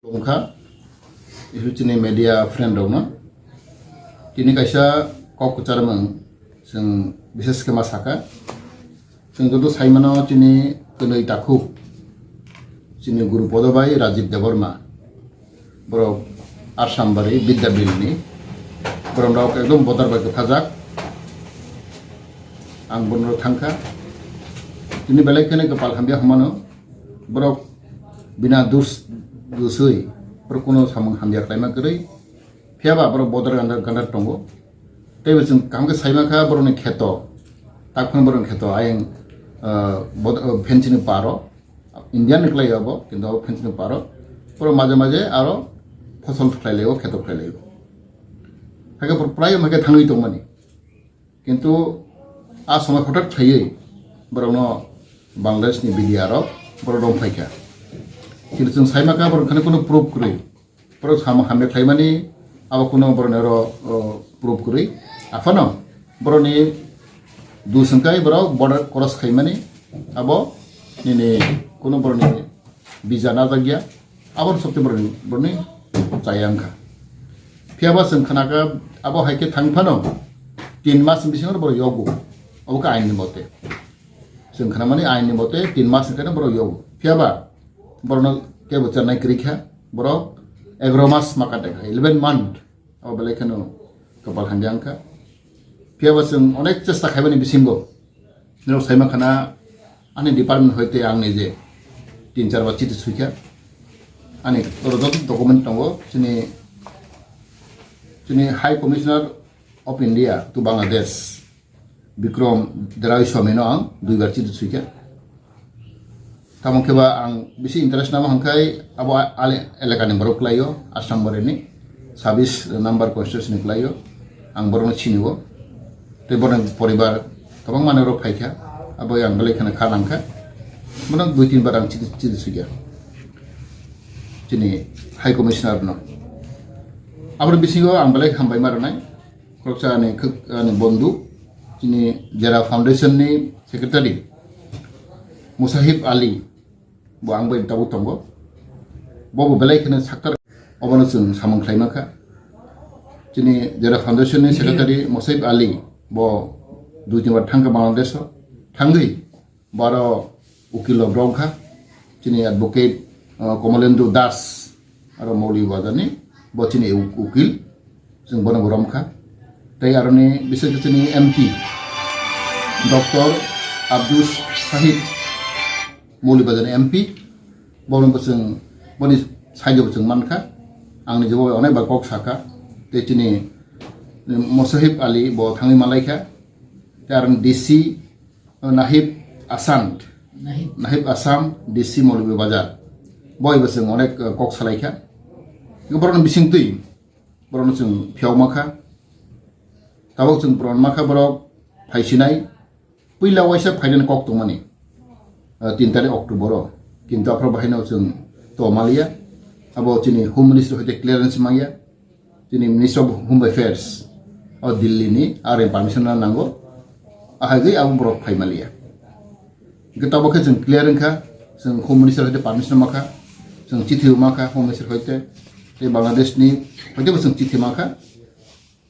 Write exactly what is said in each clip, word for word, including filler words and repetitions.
Wngkha, isu chini media friend rokno. Tini kaisa kok kwcharmung chwng bises khe ma sakha. Chwng joto saimano chini kwnwi takhuk, chini Guru Podo bai Rajiv Debbarma. Borok Assam bari Bidya Bill ni. Borok rok ekdom bodar bai kwthajak. Ang bono thangkha. Tini belai kheno kwpal hamya hwnmano. Borok bina dus-, dusui, borok kuno samung hamya khlaima kwrwi. Phiya ba borok bodar gandar, gandar tongo. Tei bo chwng kaham khe saima kha borokni kheto. Takphano borokni kheto ayang, ah, bod-, ah, fencing ni paro. India ni kwlai abo, kintu abo fencing ni paro. Borok maje maje aro phosol khlai laio, kheto khlai laio. Hakhe borok prai hakhe thangwi tongmani. Kintu a somoi hothat khaiwi borokno Bangladesh ni B D R rok borok rong phaikha. Kintu chwng saima kha borok khani kuno proof kwrwi. Borok samung hamya khlaimani abo kuno borokni oro, o, proof kwrwi. Aphano borokni dus wngkai borok border cross khaimani abo nini kuno borokni visa najakya. Aboni sokti borokni, borokni chaya wngkha. Phiya ba chwng khnakha, abo hai khe thang phano tin mas ni bisingo borok yogo. Abo khe ain ni mote. Chwng khnamani ain ni mote tin mas ni khe borok yogo. Phiya ba borokno kebo chernai kwrwi kha. Borok egaro mas ma kate kha, eleven month. Abo belai kheno kwpal hamya wngkha. Phiya ba chwng onek chesta khaimani bisingo norok saima khana ani department hoite ang nije tin char bar chiti suikha. Ani oro joto document tongo, chini, chini High Commissioner of India to Bangladesh, Bikram Deraiswamy no ang dui bar chiti suikha. Tamo khe ba ang bisi interest namo hwnkhai abo a-, ale-, elakani borok kwlaio, Assam Boreni sabis number constituency ni kwlaio, ang borokno sinio. Tei borokni poribar kwbangma norok phaikha, abo ang belai kheno kha nangkha. Bono dui tin bar ang chiti, chiti sukya chini High Commissioner no. Aboni bisingo ang belai hambai ma rwnai. Khoroksa ani khwk-, ani bondhu, chini Jera Foundation ni secretary Musahib Ali, bo ang bai tabuk tongo. Bo bo belai kheno saktar, obono chwng samung khlai mankha. Chini Jera Foundation ni secretary Musahib Ali, bo dui tin bar thangkha Bangladesh o, thangwi Baro ukil rok romkha, chini advocate, uh, Komolendu Das, aro Moli Bazar ni, bo chini u-, ukil, chwng bono bo romkha. Tei aroni bisingtwi chini M P, Doctor Abdus Sahid, Moli Bazar ni M P, bono bo chwng, boni side o bo chwng mankha. Ang ni jebo onek bar kok sakha. Tei chini Musahib Ali bo thangwi malaikha. Tei aroni D C, Nahib Asam, Nahib. Nahib Asam, D C Maulibi Bazar. Boi bo chwng onek, eh, kok salaikha. Borokni bisingtwi, borokno chwng phiyok makha. Tabok chwng borokno makha borok phaisinai. Puila waisa phainani kok tongmani, eh, tin tarik October o. Kintu aphuru bahaino chwng tongmaliya. Abo chini Home Ministry hoite clearance mangya. Chini Minister of Home Affairs o Delhi ni, aro permission na nango, ahai gwi abo borok phai maliya. Hwnkhe tabok khe chwng clear wngkha, chwng Home Minister hoite permission makha, chwng chithi makha Home Minister hoite, tei Bangladesh ni hoite bo chwng chithi makha,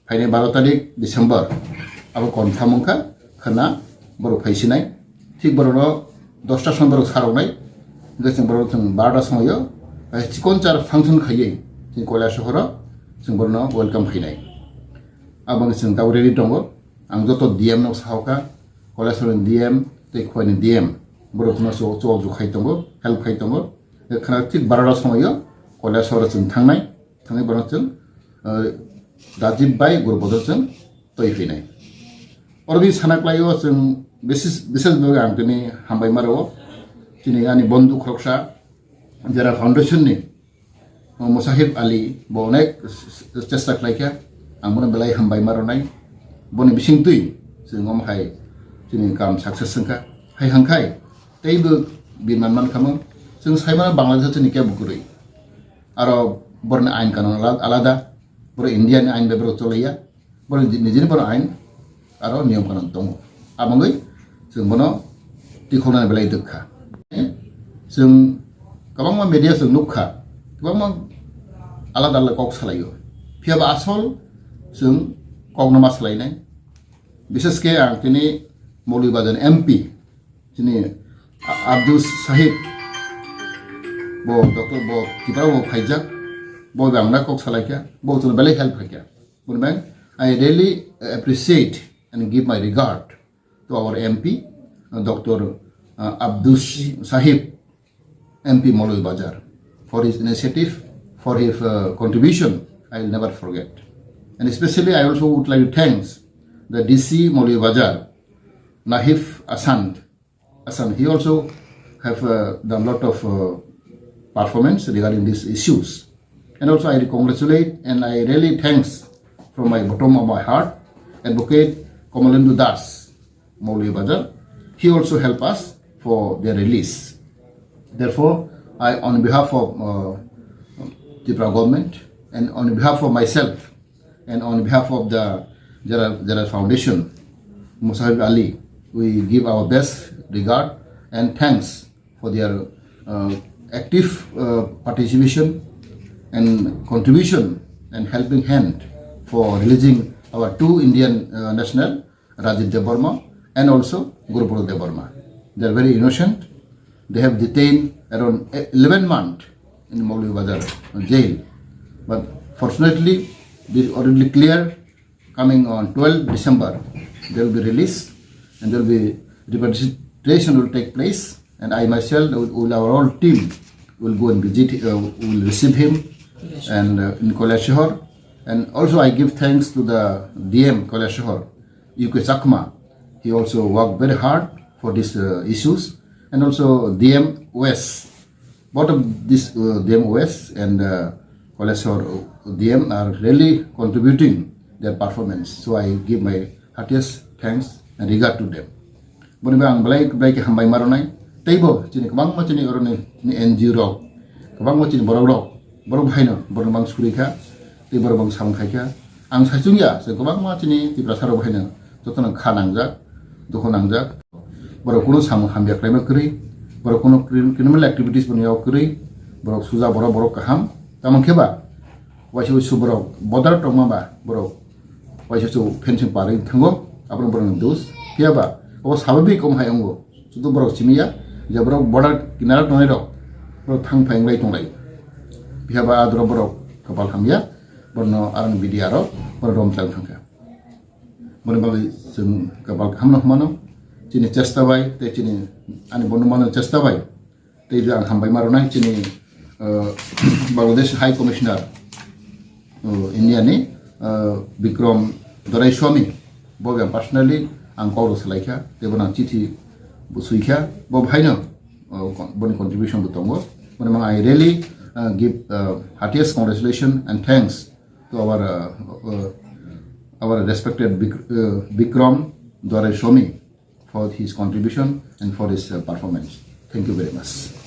phainai baro tarik December, abo confirm wngkha, khwna borok phaisinai. Thik borokno dosta somoi borok saroknai, hwnkhe chwng borok chwng barota somoio, eh, chikon char function khaiwi chwng Koilasohoro chwng borokno welcome khainai. Aboni chwng tabuk ready tongo. Ang joto D M no sahokha, Koilasahorni D M tei Khowai ni D M borokno chubachu khai tongo, help khai tongo. Khwna thik barota somoio Koilasahoro chwng thangnai. Thangwi borok chwng, eh, Rajiv bai Guru Podo chwng twi phinai. Oro bini sana kwlaio chwng bises, bises bagwi ang tini hambai ma rwo. Chini ani bondhu khoroksa Jera Foundation ni, o Musahib Ali bo onek s-, s-, chesta khlaikha. Ang bono belai hambai ma rwnai. Boni bisingtwi chwng omo hai chini kam success wngkha. Hai hangkhai teibo birman mankhamung. Chwng saimano Bangladesh chini kebo kwrwi. Aro borokni ain kanun ala-, alada, borok India ni ain bai borok cholaiya, borok nijini borok ain aro niyom kanun tongo. Abangwi chwng bono tikhoknani belai dwkha. Chwng kwbangma media chwng nukha, kwbangma alada alada kok salaio. Phiya ba asol chwng kokno ma salainai. Bishes khe ang tini Maulibajar M P, chini A-, Abdus Sahib, bo doctor, bo Tipra bo phaijak, bo bangla kok salaikha, bo chwng belai help khaikha. Boni bai, I really appreciate and give my regard to our M P, uh, doctor, uh, Abdus Sahib, M P Maulibajar, for his initiative, for his, uh, contribution, I will never forget. And especially, I also would like to thanks the D C Maulibajar, Nahif Asand. Asand. He also have, uh, done lot of, uh, performance regarding these issues. And also, I congratulate and I really thanks from my bottom of my heart, Advocate Kamalendu Das, Maulibajar. He also help us for their release. Therefore, I, on behalf of, uh, Tripura government and on behalf of myself and on behalf of the Jara, Jara Foundation, Musahib Ali, we give our best regard and thanks for their, uh, active, uh, participation and contribution and helping hand for releasing our two Indian, uh, national, Rajiv Debbarma and also Guruprodot Debbarma. They are very innocent. They have detained around eleven months in Maulibajar jail. But fortunately, this already clear. Coming on twelfth December, they will be released and there will be repatriation will take place. And I myself, with, with our whole team, will go and visit, uh, will receive him and, uh, in Kailasahar. And also I give thanks to the D M Kailasahar, U K Chakma. He also worked very hard for these, uh, issues. And also D M West, both of these, uh, D M West and, uh, Kailasahar D M are really contributing their performance. So I give my heartiest thanks and regard to them. Boni bai ang belai belai khe hambai ma rwnai. Teibo chini kwbangma chini oroni N G O rok, kwbangma chini borok rok, borok haino borok bang suri kha, tei borok bang samung khai kha. Ang saichung ya, se kwbangma chini Tiprasa rok haino jotono kha nangjak, dukhu nangjak. Borok kuno samung hamya khlaima kwrwi, borok kuno crim-, criminal activities boni yago kwrwi, borok suja, borok, borok kaham. Tamo khe ba, waisa waisa borok bodar tongma ba, borok waisa waisa fencing parwi thango, abono borokni dos. Phiya ba, obo sababik omo hai wngo. Sudu borok simi ya, je borok border kinara tongnai rok, borok thang phai wnglai tonglai. Phiya ba adro borok kapal hamya, borokno arang B D R rok, borok rom chang thangkha. Boni bagwi chwng kapal kaham no hwnmano, chini chesta bai, tei chini ani bono mano chesta bai, tei ang hambai ma rwnai chini, uh, Bangladesh High Commissioner, uh, India ni, uh, Bikram Doraiswamy, bo ang personally ang kok rw salai kha, tei bono chithi bo sui kha, bo bhaino, uh, boni contribution bo tongo. Boni mang I really, uh, give, uh, heartiest congratulations and thanks to our, uh, uh, our respected Bik-, uh, Bikram Doraiswamy for his contribution and for his, uh, performance. Thank you very much.